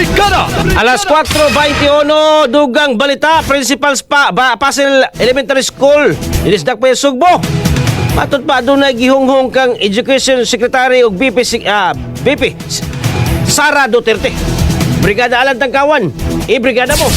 Brigada. Alas 4:21, dugang balita, Principal Spa, ba, Pasil Elementary School, Ilisdak pa yung Sugbo. Matod pa, adunay gihunghong kang Education Secretary ug VP, VP Sara Duterte. Brigada Alan Tangkawan, i-brigada mo.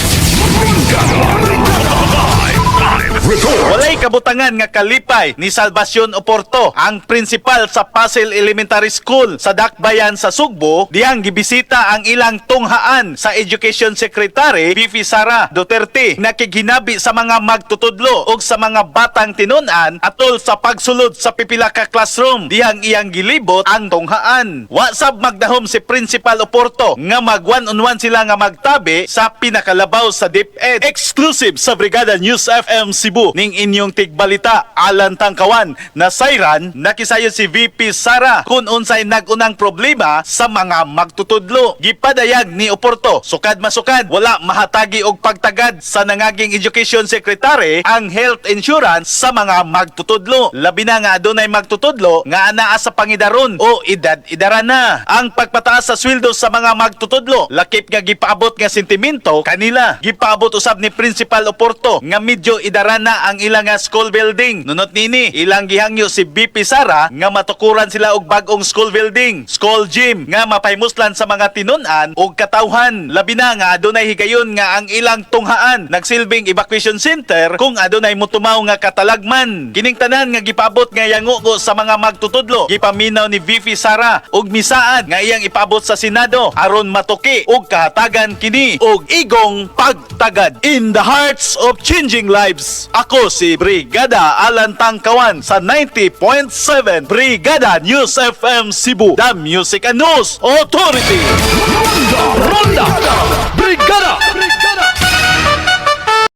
Report. Walay kabutangan nga kalipay ni Salvacion Oporto, ang principal sa Pasil Elementary School sa Dakbayan sa Sugbo, diyang gibisita ang ilang tunghaan sa Education Secretary VP Sara Duterte. Nakighinabi sa mga magtutudlo ug sa mga batang tinun-an atol sa pagsulod sa pipila ka classroom diyang iyang gilibot ang tunghaan. Wa sab magdahom si Principal Oporto nga mag one on one sila nga magtabi sa pinakalabaw sa DepEd. Exclusive sa Brigada News FM Cebu ning inyong tigbalita Alan Tangkawan na sayran nakisayon si VP Sara kung unsay nag-unang problema sa mga magtutudlo. Gipadayag ni Oporto, sukad masukad wala mahatagi og pagtagad sa nangaging Education Secretary ang health insurance sa mga magtutudlo. Labi na nga adunay magtutudlo nga anaa sa pangidaron o edad-idaran na. Ang pagpataas sa sweldo sa mga magtutudlo, lakip nga gipaabot nga sentimento kanila. Gipaabot usab ni Principal Oporto nga medyo idaran na ang ilang nga school building. Nunot nini, ilang gihangyo si VP Sara nga matukuran sila og bag-ong school building, school gym nga mapahimuslan sa mga tinun-an og katawhan. Labi na nga adunay higayon nga ang ilang tunghaan nagsilbing evacuation center kung adunay mutumaw nga katalagman. Kining tanan nga gipaabot nga yangugo sa mga magtutudlo, gipaminaw ni VP Sara og misaad nga iyang ipaabot sa Senado aron matuki og kahatagan kini og igong pagtagad. In the hearts of changing lives. Ako si Brigada Alan Tangkawan sa 90.7 Brigada News FM Cebu, The Music and News Authority.